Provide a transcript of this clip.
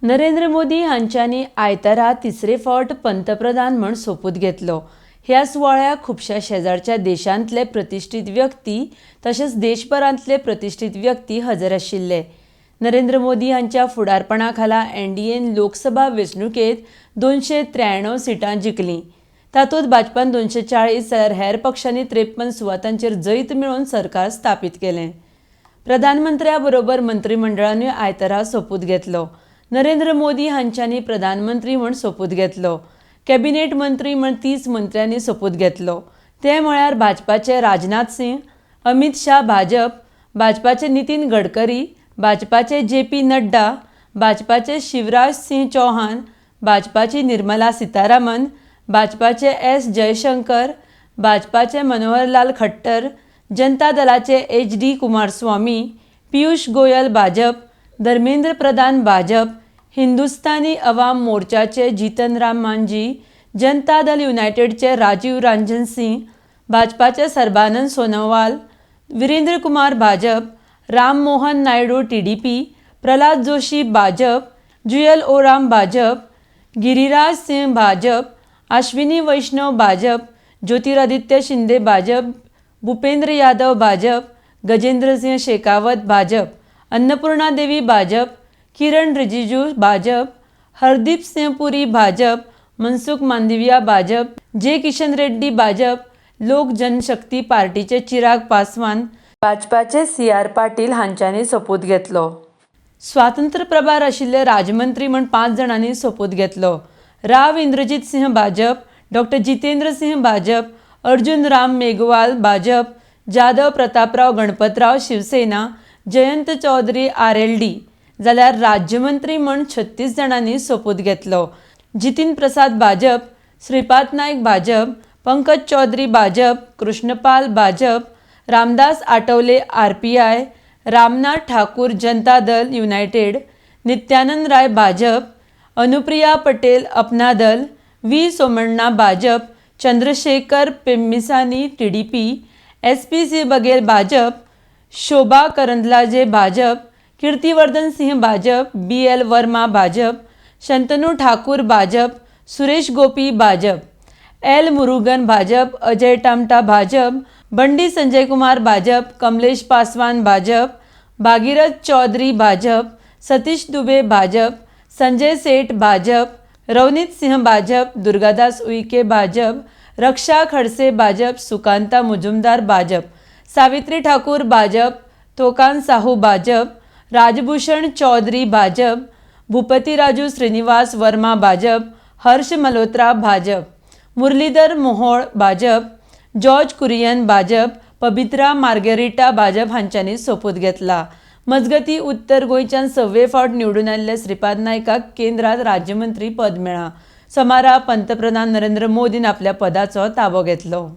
नरेंद्र मोदी हांच्यांनी आयतारा तिसरे फावट पंतप्रधान म्हूण सोपूत घेतलो. ह्या सुवाळ्याक खुबश्या शेजारच्या देशांतले प्रतिश्ठीत व्यक्ती तशेंच देशभरांतले प्रतिश्ठीत व्यक्ती हजर आशिल्ले. नरेंद्र मोदी हांच्या फुडारपणा खाला एनडीएन लोकसभा वेंचणुकेंत 293 सिटां जिखलीं. तातूंत भाजपान 240 जाल्यार हेर पक्षांनी 53 सुवातांचेर जैत मेळोवन सरकार स्थापीत केलें. प्रधानमंत्र्या बरोबर मंत्रीमंडळानूय आयतारा सोपूत घेतलो. नरेंद्र मोदी हांच्यांनी प्रधानमंत्री म्हूण सोपूत घेतलो. कॅबिनेट मंत्री म्हूण 30 मंत्र्यांनी सोपूत घेतलो. ते म्हळ्यार भाजपाचे राजनाथ सिंह, अमीत शाह भाजप, भाजपाचे नितीन गडकरी, भाजपाचे जे पी नड्डा, भाजपाचे शिवराज सिंह चौहान, भाजपाची निर्मला सीतारामन, भाजपाचे एस जयशंकर, भाजपाचे मनोहरलाल खट्टर, जनता दलाचे एच डी कुमारस्वामी, पियुष गोयल भाजप, धर्मेंद्र प्रधान भाजप, हिंदुस्तानी अवाम मोर्चाचे जीतन राम मांझी, जनता दल युनायटेडचे राजीव रंजन सिंह, भाजपाचे सर्बानंद सोनोवाल, विरेंद्र कुमार भाजप, राम मोहन नायडू टीडीपी, प्रल्हाद जोशी भाजप, जुयल ओराम भाजप, गिरिराज सिंह भाजप, अश्विनी वैष्णव भाजप, ज्योतिरादित्य शिंदे भाजप, भूपेंद्र यादव भाजप, गजेंद्र सिंह शेखावत भाजप, अन्नपूर्णा देवी भाजप, किरण रिजिजू भाजप, हरदीप सिंह पुरी भाजप, मनसुख मांडविया भाजप, जे किशन रेड्डी भाजप, लोक जनशक्ती पार्टीचे चिराग पासवान, भाजपाचे सी आर पाटील हांच्यांनी सोपूत घेतलो. स्वातंत्र्य प्रभार आशिल्ले राजमंत्री म्हूण 5 जाणांनी सोपूत घेतलो. Rao Inderjit Singh Bhajpa, doctor Jitendra Singh Bhajpa, Arjun Ram Meghwal Bhajpa, Jadhav Prataprao Ganpatrao Shiv Sena, Jayant Chaudhary RLD. जाल्यार राज्यमंत्री म्हूण 36 जाणांनी सोपूत घेतलो. Jitin Prasada Bhajpa, Shripad Naik Bhajpa, Pankaj Chaudhary Bhajpa, Krishanpal Bhajpa, Ramdas Athawale RPI, Ramnath Thakur Janata Dal united, Nityanand Rai Bhajpa, Anupriya Patel Apna Dal, V Somanna Bhajpa, Chandrasekhar Pemmasani TDP, S P Singh Baghel Bhajpa, Shobha Karandlaje भाजप, कीर्तिवर्धन सिंह भाजप, बी एल वर्मा भाजप, शंतनू ठाकूर भाजप, सुरेश गोपी भाजप, एल मुरुगन भाजप, अजय टामटा भाजप, बंडी संजय कुमार भाजप, कमलेश पासवान भाजप, भागीरथ चौधरी भाजप, सतीश दुबे भाजप, संजय सेठ भाजप, रवनीत सिंह भाजप, दुर्गादास उईके भाजप, रक्षा खडसे भाजप, सुकांता मुजुमदार भाजप, सावित्री ठाकूर भाजप, तोकान साहू भाजप, राजभूषण चौधरी भाजप, भूपती राजू श्रीनिवास वर्मा भाजप, हर्ष मल्होत्रा भाजप, मुरलीधर मोहोळ भाजप, जॉर्ज कुरियन भाजप, पबित्रा मार्गेरिटा भाजप हांच्यांनी सोपूत घेतला. मजगती, उत्तर गोंयच्यान सव्वे फावट निवडून आयिल्ल्या श्रीपाद नायकाक केंद्रात राज्यमंत्री पद मेळ्ळां. सोमारा पंतप्रधान नरेंद्र मोदीन आपल्या पदाचो ताबो घेतलो.